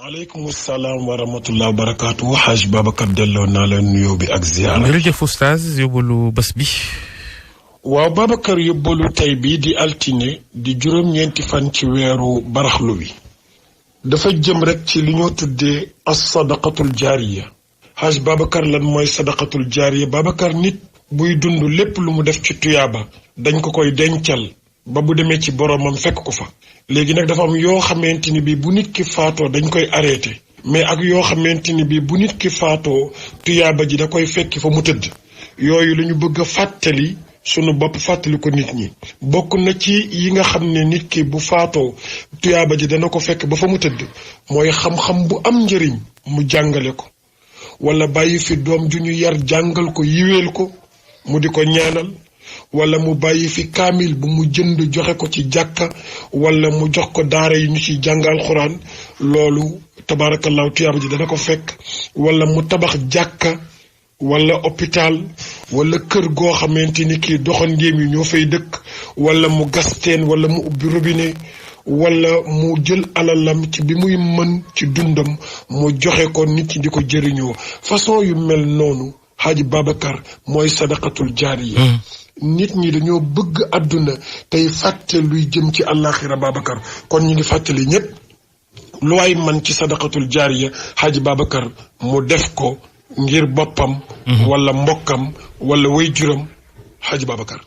aleykum salaam wa rahmatulah wa barakaatu Hadj Babacar delloo naa la nuyoo bi ak ziyaara. jërëjëf oustaz yóbbalu bés bi. waaw Babacar yóbbalu tey bii di altine di juróom-ñeenti fan ci weeru baraxlu wi. dafa jëm rek ci li ñoo tuddee as-sadaqatul jaariya. Hadj Babacar lan mooy sadaqatul jaariya Babacar nit buy dund lépp lu mu def ci tuyaaba dañ ko koy dencal ba bu demee ci boromam fekk ko fa. léegi nag dafa am yoo xamante ni bii bu nit ki faatoo dañ koy arrêté mais ak yoo xamante ni bii bu nit ki faatoo tuyaaba ji da koy fekki fa mu tëdd yooyu la ñu bëgg a fàttali sunu bopp fàttali ko nit ñi bokk na ci yi nga xam ne nit ki bu faatoo tuyaaba ji dana ko fekk ba fa mu tëdd mooy xam-xam bu am njëriñ mu jàngale ko wala bàyyi fi doom ju ñu yar jàngal ko yiweel ko mu di ko ñaanal wala mu bàyyi fi kaamil bu mu jënd joxe ko ci jàkka wala mu jox ko daara yi ñu ci jàngal xuraan loolu tabaarakallaahu tuyaaba ji dana ko fekk wala mu tabax jàkka wala hôpital wala kër goo xamante ni kii doxandéem yi ñoo fay dëkk wala mu gas teen wala mu ubbi robinet wala mu jël alalam ci bi muy mën ci dundam mu joxe ko nit ñi di ko jëriñoo façon yu mel noonu Hadj Babacar mooy sadaqatul jaariya nit ñi dañoo bëgg àdduna tey fàtte luy jëm ci àllaaxira Babacar kon ñu ngi fàttali ñépp lu waay man ci sadaqatul jaariya Hadj Babacar mu def ko ngir boppam wala mbokkam wala way juram Hadj Babacar.